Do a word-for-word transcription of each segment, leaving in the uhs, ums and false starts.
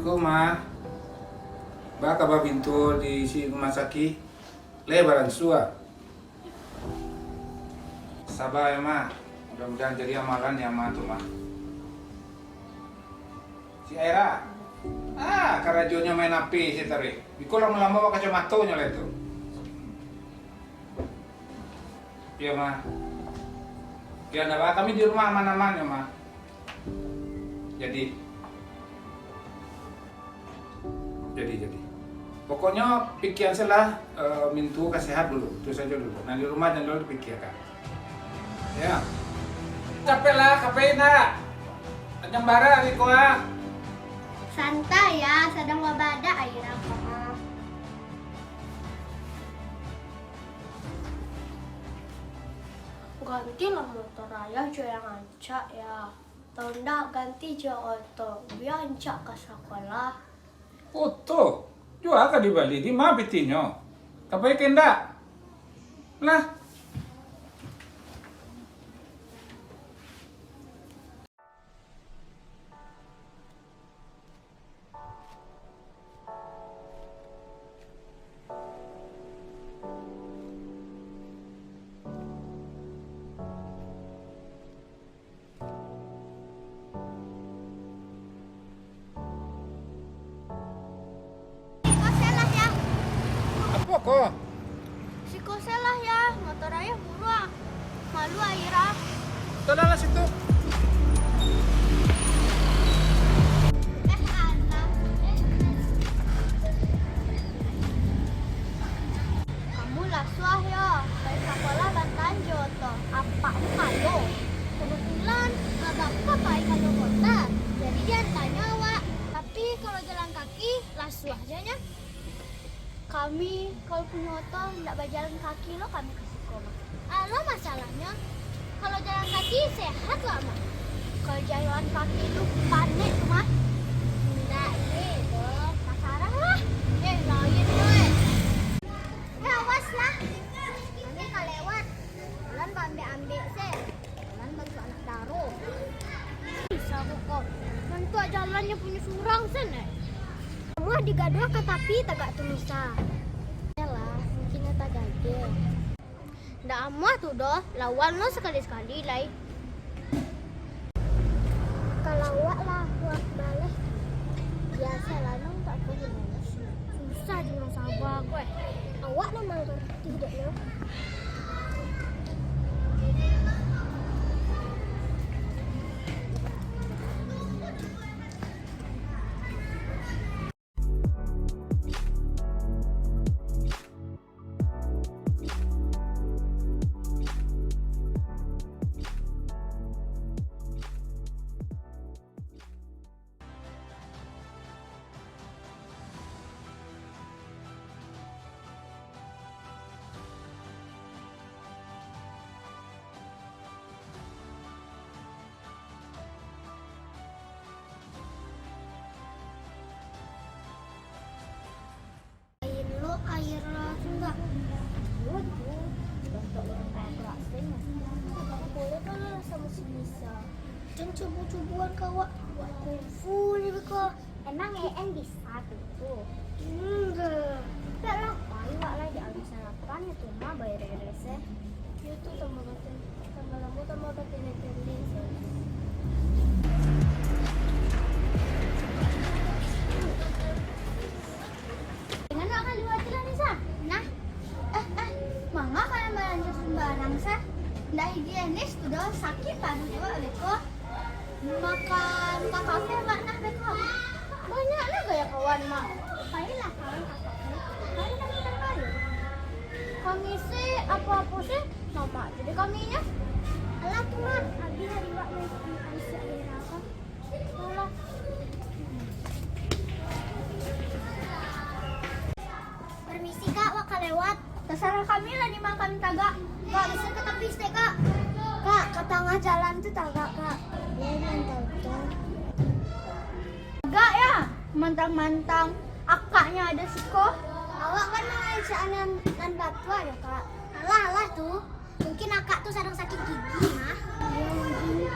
Ko, Ma. Ba kaba pintu di si rumah sakik? Lai baransua? Saba yo, Ma. Mudah-mudahan jadi amalan ya, Ma, tu, Ma. Si Aira. Ah, karajonyo main H P se taruih. Biko lamo-lamo awak kacomatonyo lai tu. Iyo, Ma. Iyo, ndak ba, kami di rumah aman-aman yo, Ma. Jadi. Jadi, jadi. Pokoknyo pikian se lah, eh, mintu ka sehat dulu. Tu sajo dulu. Nan di rumah jan dulu dipikiakan. Ya. Capek lah, capek indak? Panjang bara hari ko, ah. Santai ya, sadang babadak Aira ko, ah. Gantilah motor ayah jo yang rancak ya. Tau ndak, ganti jo oto, bia rancak ka sakolah. Oto? Jua ka dibali, di ma pitinyo? Ka pai ka indak? Lah. Siko se lah, Yah. Apo ko? Siko se lah, Yah. Motor ayah buruak. Malu Aira. Tolonglah situ. Eh, anak. Kamu lasuah yo, pai sakolah bantanjo tu, apak mu malu. Kebetulan, abang ko pai ka luar kota, jadi diantanyo awak. Tapi, kalau jalan kaki, lasuah jo nyo. Kami, kalau punyo oto, ndak bajalan kaki lo kami ka siko mah. Alah, masalahnyo, kalau jalan kaki, sehat wak mah. Kalau jalan kaki tu, panek tu mah. Ndak, eh, doh, tasarah lah. Eh, lain tu, eh. Eh, awas lah. Kami ka lewat. Jalan baambek-ambek se. Jalan bantuak anak daro. Bisa kok, kok. Bantuak jalannyo punyo surang se, eh. Amuah digaduah ka tapi tagak tu, Misa. Yalah, mungkin nyo tagageh. Ndak amuah tu doh, lawan lo sakali-sakali lai. Kalau awak lah buat baleh, biaso lah nang tak pernah. Susah jo urang saba ko, eh. Awak lah mangarati dek nyo. Lain lo Aira tu ndak. Iyo tu, bantuak urang pangkrak se nyo. Boleh kan lah samo si Nisa. Jan cubo-cuboan ka awak buat kungfu ni beko. Emang E N bisa tu? Indak. Indak lah, pai awak lah di alun sarapan itu mah, bae rese. Iyo tu, tambah batin, tambah lamo tambah batin terlin. Jangan nak kalua tu lah, Nisa. Nah. Eh, eh, manga kalian balanjo sumbarang sa? Ndak higienis tu doh, sakik paruik awak beko. Makan ka kafe awak nah beko. Banyak lah gaya kawan, Mak. Pailah kawan ka kafe. Pailah kita kayu. Kami se apo-apo se, Mamak jadi kami nyo. Alah tu, Mak, abih hari awak main, main, main, main, main, main, Permisi, Kak, wak ka lewat. Tasarah kami lah di ma kami tagak. Kak, bisa ka tapi saketek, Kak? Kak, ka tangah jalan tu tagak, Kak. Iyo, mantap tu. Tagak yo, mantang-mantang akaknyo ado siko. Awak kan mangancak nan, nan batua jo, Kak. Alah, alah tu. Mungkin akak tu sadang sakik gigi, mah. Iyo, mungkin.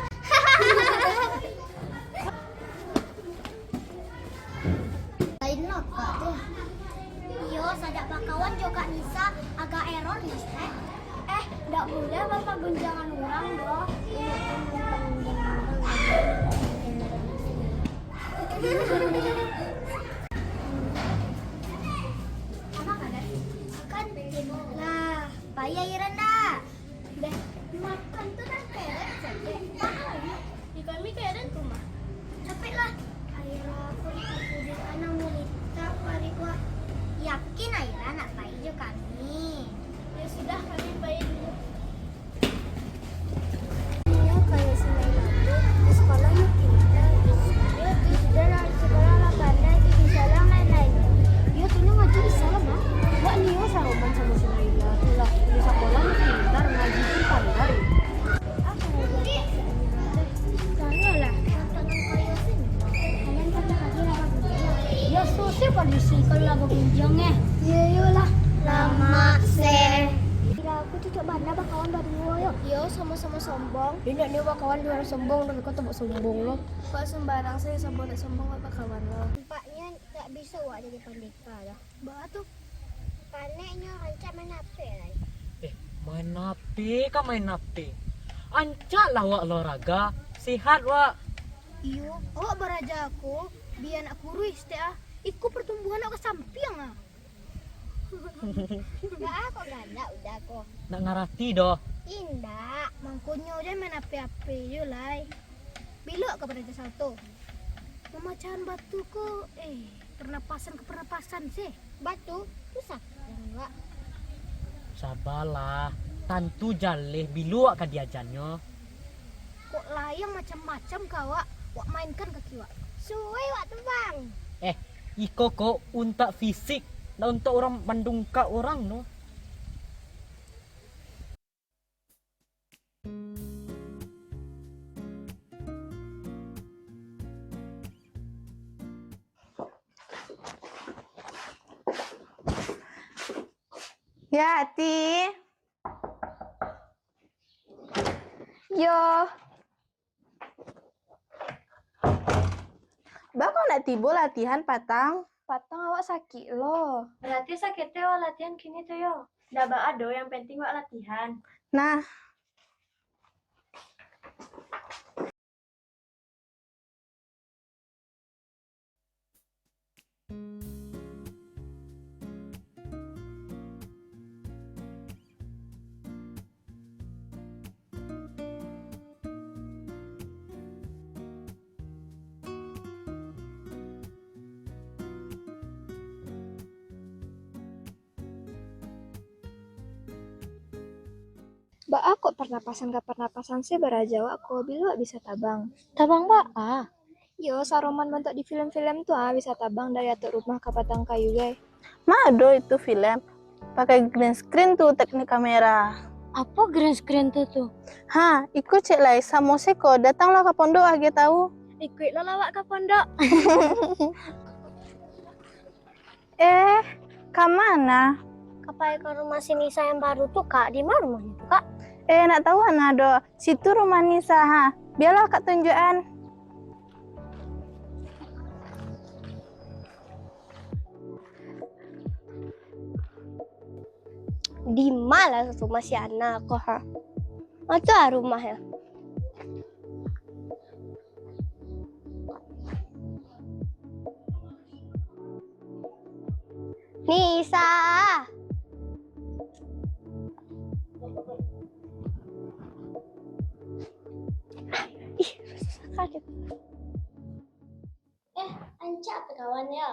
Sadak bakawan jo Kak Nisa, agak error ni, Ustaz. Eh, ndak buliah bapagunjiangan urang doh. Makan lah, pai Airan dah. Dah, makan tu dah keren sajo. Mahal ni. Di kami keren tu mah. Capek lah. Airan, aku di anak mulita parik wak. Yakin Airan nak pai jo kami? Ya sudah, kami pai dulu. Iyo, kayak si Naila tu, di sekolah nyo pintar. Iyo, tu sudah lah, di sekolah lah pandai, tu bisa lah lain-lain. Iyo, tu nyo ngaji bisa lah, Bang. Wak nio saroman samo si Naila tu lah. Di sekolah nyo pintar, ngaji pun pandai. Apa ngaji? Tanyolah. Tantangan kayo sini. Kalian pernah hadir apa? Ya, susah kondisi kalau lah bagunjiang, eh. Iyo, iyolah. Lamak se. Kira aku cocok bana bakawan baduo, yo. Iyo, samo-samo sombong. Indak nio bakawan jo urang sombong, tapi kau tambah sombong lo. Kok sembarang sajo sombong, ndak sombong, kok bakawan lo. Tampaknyo tak bisa wak jadi pandeka dah. Baa tu? Paneknyo rancak main H P lai. Eh, main H P ka main H P. Ancak lah wak olahraga, sehat wak. Iyo, awak baraja ko, bia nak kuruih sitek ah. Iko pertumbuhan awak ka sampiang ah. Baa kok galak udah ko. Nak ngarati doh. Indak, mangkonyo jan main H P-H P jo lai. Bilo ka baraja salto. Mamacahan batu ko, eh, pernapasan ka pernapasan sih. Batu tu sakik jan wak. Sabalah, tantu jaleh bilo wak ka diajannyo. Kok layang macam-macam ka wak, wak mainkan kaki wak. Suai wak tu, Bang. Eh, iko ko untuak fisik, ndak untuak urang mandungkak urang tu. Ya, Ati. Yo. Baa kok ndak tibo latihan patang? Patang awak sakik lo. Berarti sakik teh awak latihan kini tu yo? Ndak baa doh, yang penting awak latihan. Nah. Baa kok parnapasan ka parnapasan se baraja wak ko, bilo wak bisa tabang? Tabang baa? Yo, saroman bantuak di film-film tu ah, bisa tabang dari atap rumah ka patang kayu gai. Ma ado itu film? Pakai green screen tu teknik kamera. Apo green screen tu tu? Ha, iko cek lai, samo se ko, datanglah ka pondok agiah tahu. Ikuiklah awak ka pondok. Eh, ka mana? Ka pai ka rumah si Nisa yang baru tu, Kak. Di ma rumahnyo tu, Kak? Eh, ndak tahu ana doh. Situ rumah Nisa, ha. Bialah Kak tunjuakan. Di ma lah rumah si Ana ko, ha? Oh, tu ah rumahnyo. Nisa. Ih, sakik. Eh, ancak kawan yo.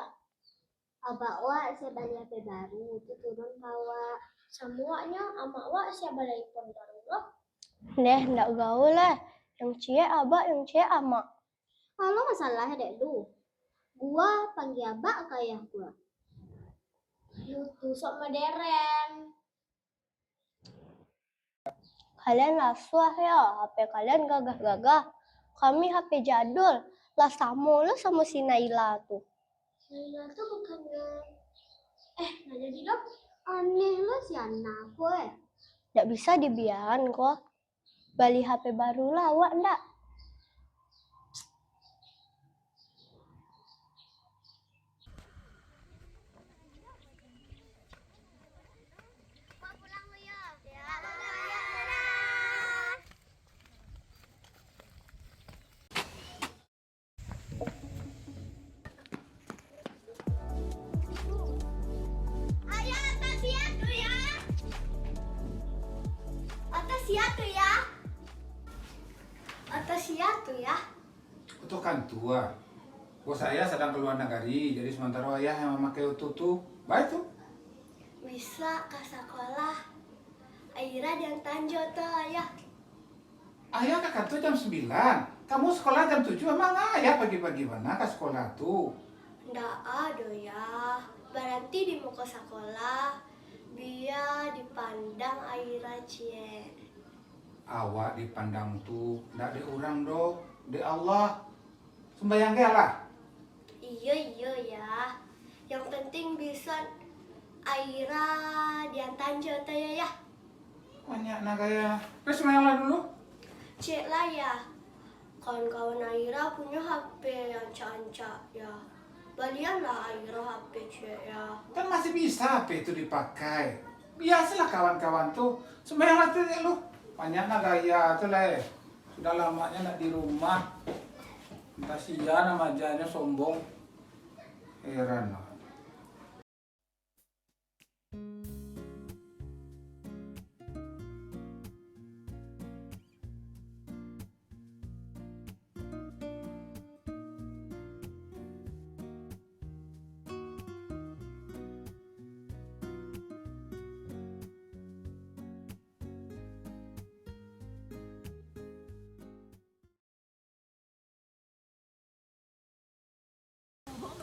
Abak wak sia bali H P baru, tu turun ka wak. Samo waknyo, amak wak sia bali iPhone baru lo. Neh, ndak gaul lah. Yang ciek abak, yang ciek amak. Alo masalah dek lu. Gua panggia abak ka ayah gua. Lu tu sok moderen. Kalian lah suah yo, H P kalian gagah-gagah. Kami H P jadul, lah samo lo samo si Naila tu. Naila tu bukannya, eh, ndak jadi doh. Aneh lo si Ana ko, eh. Ndak bisa dibiakan ko. Bali H P baru lah awak ndak? Sia tu, Yah? Oto sia tu, Yah? Oto kantua. Bos ayah sadang ka lua nagari, jadi samantaro ayah yang mamakai oto tu. Baitu. Bisa ka sakolah. Aira diantaan jo oto ayah. Ayah ka kantua jam sambilan. Kamu sakolah jam tujuah, emang ayah pagi-pagi bana ka sakolah tu? Ndak ado, Yah. Baranti di muko sakolah, bia dipandang Aira ciek. Awak dipandang tu ndak dek urang doh, dek Allah. Sumbayang gai lah. Iyo, iyo, Yah. Yang penting bison Aira diantaan jo oto ayah, Yah. Banyak nah gaya. Wes, sumbayanglah dulu. Cek lah, Yah. Kawan-kawan Aira punyo H P rancak-rancak, Yah. Balianlah Aira H P, cek, Yah. Kan masih bisa H P tu dipakai. Biasalah kawan-kawan tu. Sumbayanglah tu, cek lu. Banyak nah gaya tu lah, eh. Sudah lamaknyo ndak di rumah. Entah sia nah majanyo sombong. Heran lah.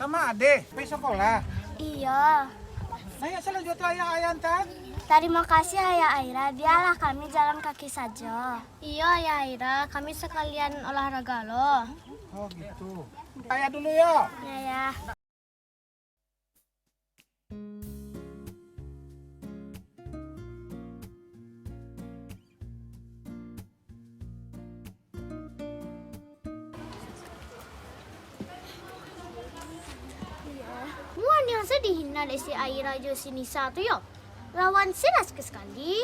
Kama adeh, pai sakolah? Iyo. Naiak salah jo tu, ayah, ayah antaan. Tarimo kasih, Ayah Aira. Bialah kami jalan kaki sajo. Iyo, Ayah Aira. Kami sakalian olahraga lo. Oh, gitu. Ayah dulu, yo. Yo, Yah. Muan yang sadih nah dek si Aira jo si Nisa tu, yo. Lawan si Rizky sakali.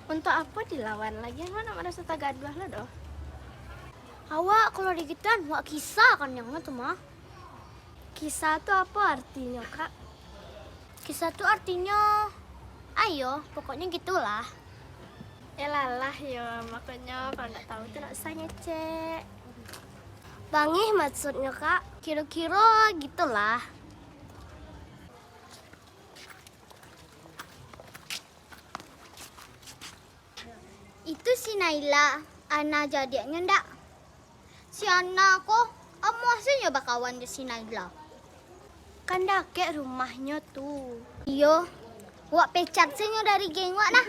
Untuak apo dilawan? Lagian awak ndak maraso tagaduah lo doh. Awak kalau digituan, awak kisah kan yang tu mah. Kisah tu apo artinyo, Kak? Kisah tu artinyo, ayo, pokoknyo gitulah. Elalah yo, makonyo kalau ndak tahu tu ndak usah ngecek. Bangih maksudnyo, Kak? Kiro-kiro gitulah. Itu si Naila, Ana jo adiaknyo ndak? Si Ana ko, amuah sajo bakawan jo si Naila. Kan dakek rumahnyo tu. Iyo, wak pecat sajo dari geng wak nah.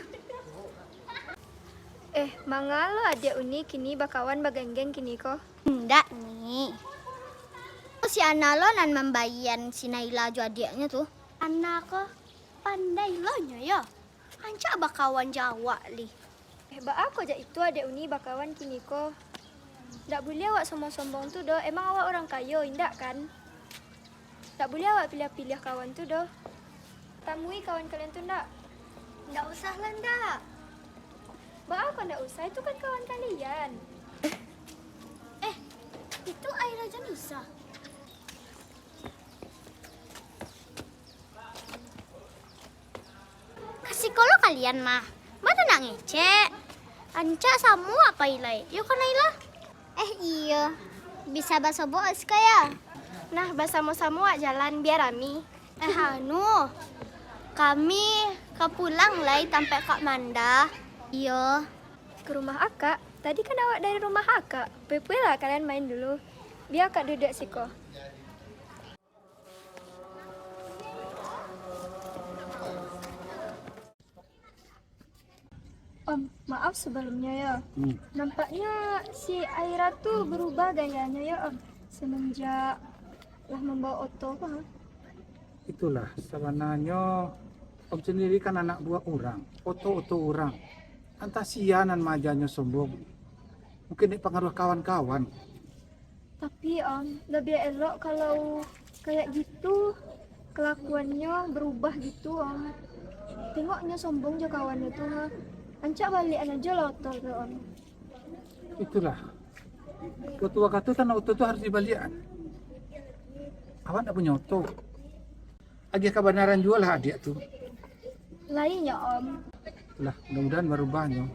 Eh, manga lo adiak Uni kini bakawan bageng-geng kini ko? Indak, Ni. Si Ana lo nan mambaian si Naila jo adiaknyo tu. Ana ko pandai lo nyo yo. Rancak bakawan jo awak lai. Eh, baa kok jak itu adiak Uni bakawan kini ko? Ndak buliah awak sombong-sombong tu doh, emang awak urang kayo, indak kan? Ndak buliah awak piliah-piliah kawan tu doh. Tamui kawan kalian tu ndak? Ndak usah lah, ndak. Baa kok ndak usah, itu kan kawan kalian. Eh, itu Aira jo Nisa. Ka siko lo kalian mah. Baa tu ndak ngecek? Rancak samo apo ilai? Yo kan, Naila? Eh, iyo. Bisa basobok siko yo? Nah, basamo-samo wak jalan, bia rami. Eh, anu, kami ka pulang lai tampek Kak Manda. Iyo. Ka rumah Akak? Tadi kan awak dari rumah Akak. Pue-puelah kalian main dulu. Bia Akak duduak siko. Om, maaf sebelumnya ya. Hmm. Nampaknya si Aira tu berubah gayanya ya, Om, semenjak lah membawa oto ko, ha? Itulah, sabananyo Om sendiri kan anak buah urang, oto-oto urang. Antah sia nan maajanyo sombong. Mungkin dek pangaruah kawan-kawan. Tapi, Om, labiah elok kalau kayak gitu, kelakuannya berubah gitu, Om. Tengoknya sombong jo kawannya tu, ha. Rancak baliakan aja lah oto tu, Om. Itulah. Waktu wakatu kan oto tu harus dibaliakan. Awak ndak punya oto. Agiah kabanaran juo lah adiak tu. Lainnya, Om. Lah, mudah-mudahan barubah nyo.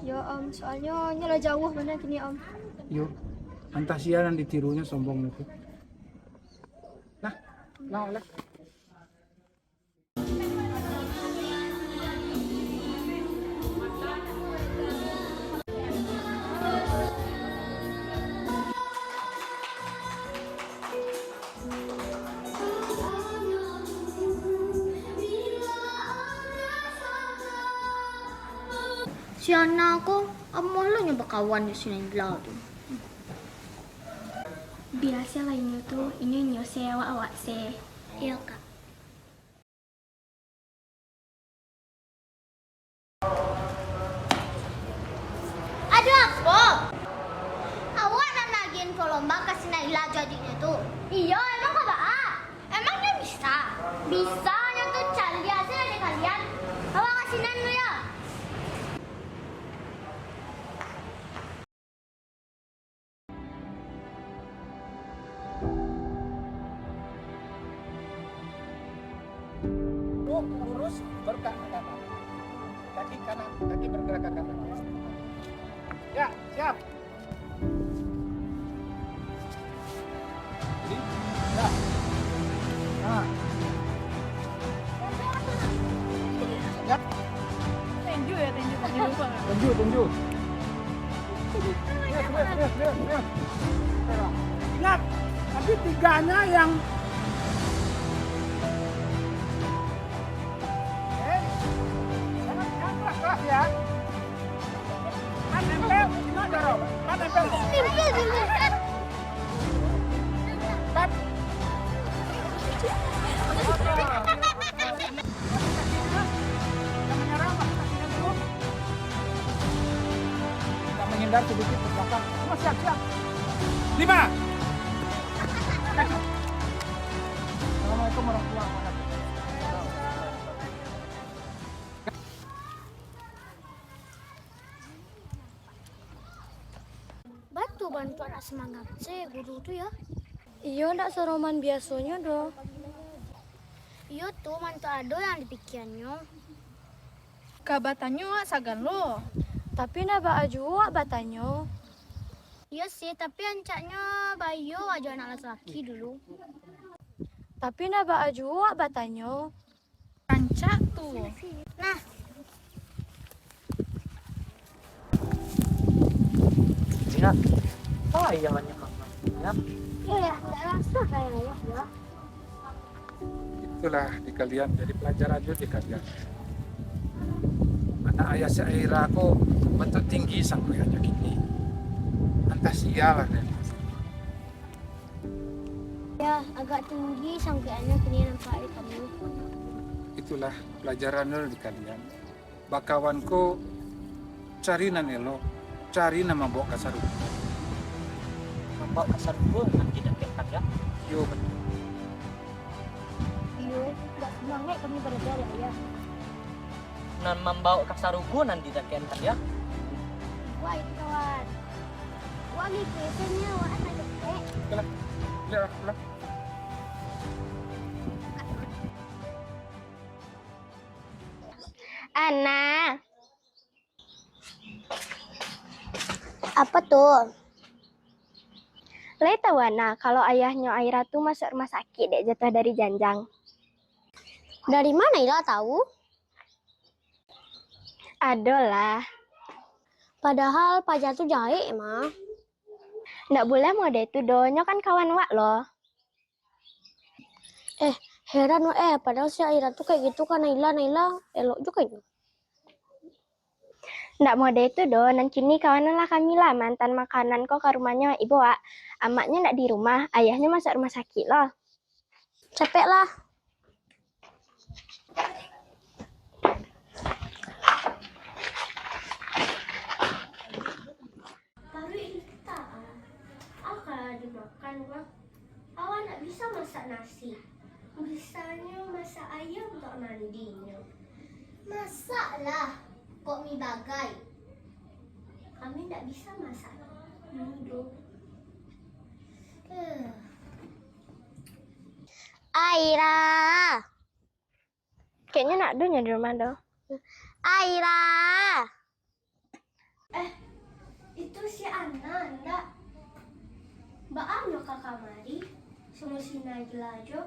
Yo, Om, soalnyo nyo lah jauah bana kini, Om. Yo, antah sia nan ditirunyo sombongnyo tu. Nah, nah, lah. Si Ana ko, amuah lo nyo bakawan jo si Naila tu. Biasolah inyo tu, inyo, inyo se, awak, awak se. Iyo, Kak. Aduh, apo? Awak nan nagih info lomba ka si Naila jo adiknyo tu? Iyo, emang ka baa? Emang nyo bisa? Bisa nyo tu, caliak se dek kalian. Awak ka sinan dulu yo. Lurus, bergerak ke kanan. Kaki kanan, kaki bergerak ke kanan. Ya, siap. Jadi, ya. Nah. Siap. Tinju ya, tinju, tinju lupa. Tinju, tinju. Lihat, lihat, lihat, lihat, lihat. Ingat, tapi tiganya yang Eh, jangan, jangan keras-keras ya. Kan nempel, gimana, Rom? Kan nempel. Nempel, nempel. Kan. Jangan menyerang, masih kasih dulu. Agak menghindar sedikit ke belakang. Semua siap, siap. Lima. Assalamualaikum warahmatullahi wabarakatuh. Baa tu bantuak nak semangat se guru tu yo? Iyo, ndak saroman biasonyo doh. Iyo tu, mantun ado yang dipikiannyo. Ka batanyo awak sagan lo. Tapi ndak baa juo awak batanyo. Iyo sih, tapi rancaknyo baiyo ajo anak laki-laki dulu. Tapi ndak baa juo awak batanyo. Rancak tu. Nah. Ingat, apa yang hanya mama? Ya. Iyo, ndak rasa kayak ayah, yo. Itulah di kalian, jadi pelajaran juga di kalian. Anak ayah si Aira ko bantuak tinggi sangkuikannyo kini. Antah sia lah deh. Ya, agak tinggi sangkuikannyo kini nampak di kami. Itulah pelajaran dulu di kalian. Bakawan ko cari nan elok, cari nan mambaok ka sarugo. Mambaok ka sarugo nan didakekan, yo? Yo, betul. Iyo, ndak sanang kami barada, yo. Nan mambaok ka sarugo nan didakekan, yo? Wah, itu kawan. Wah, ni kuesenyo, wah, kan ada. Oke lah. Oke lah, oke lah. Ana. Apa tu? Lai tahu Ana, kalau ayahnyo Aira tu masuk rumah sakik dek jatuah dari janjang. Dari ma Naila tahu? Adolah. Padahal paja tu jahek mah. Ndak buliah mode tu doh, nyo kan kawan wak lo. Eh, heran wak eh, padahal si Aira tu kayak gitu kan, Naila, Naila, elok juga nyo. Ndak mode tu doh, nan kini kawanan lah kami lah, maantaan makanan ko ka rumahnyo ibo wak. Amaknyo ndak di rumah, ayahnyo masuk rumah sakik lo. Capek lah. Paruik lita, ah. Akan dimakan, Mak. Awak ndak bisa masak nasi. Bisanyo masak ayam untuak mandinyo. Masaklah, kok mi bagai. Kami ndak bisa masak mi doh. Huh. Aira. Kayaknyo ndak ado nyo di rumah doh. Aira. Eh, itu si Ana, ndak? Baa nyo ka kamari, samo si Najla jo?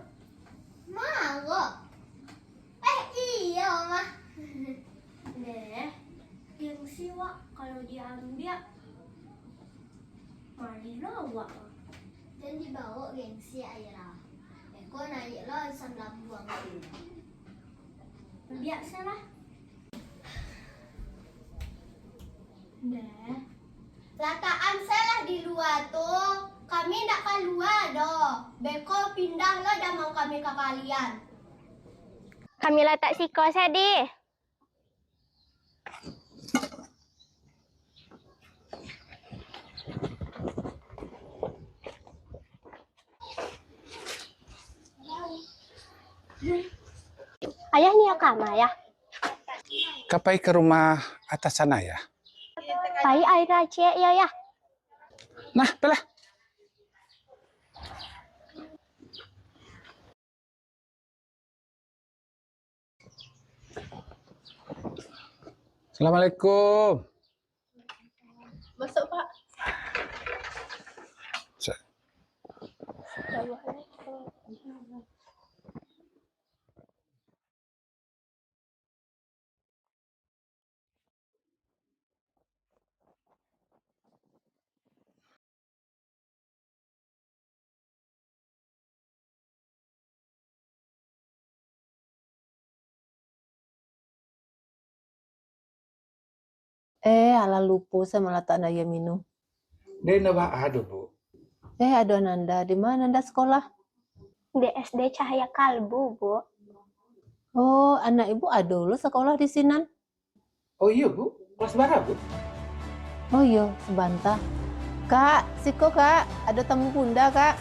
Maro. Eh, iyo, mah. Deh, gengsi wak kalau diambiak. Marilah wak. Jan dibaok gengsi, Aira. Beko naiaklah asam lambuang tu. Biasalah. Deh. Latakan salah di lua tu, kami ndak kalua doh. Beko pindahlah damau kami ka kalian. Kami latak siko sajo. Ayah, nio kama, Yah? Ka pai ka rumah atasan ayah. Pai Aira ciek yo, Yah. Nah, pailah. Assalamualaikum. Masuk, Pak. Sa- Eh, alah lupo se malatak ndak iyo minum. Dek ndak baa doh, Bu. Eh, ado Ananda. Di ma Ananda sekolah? Di S D Cahaya Kalbu, Bu. Oh, anak ibu ado lo sekolah di sinan? Oh iyo, Bu. Kelas bara, Bu? Oh iyo, sabanta. Kak, siko, Kak. Ado tamu bunda, Kak.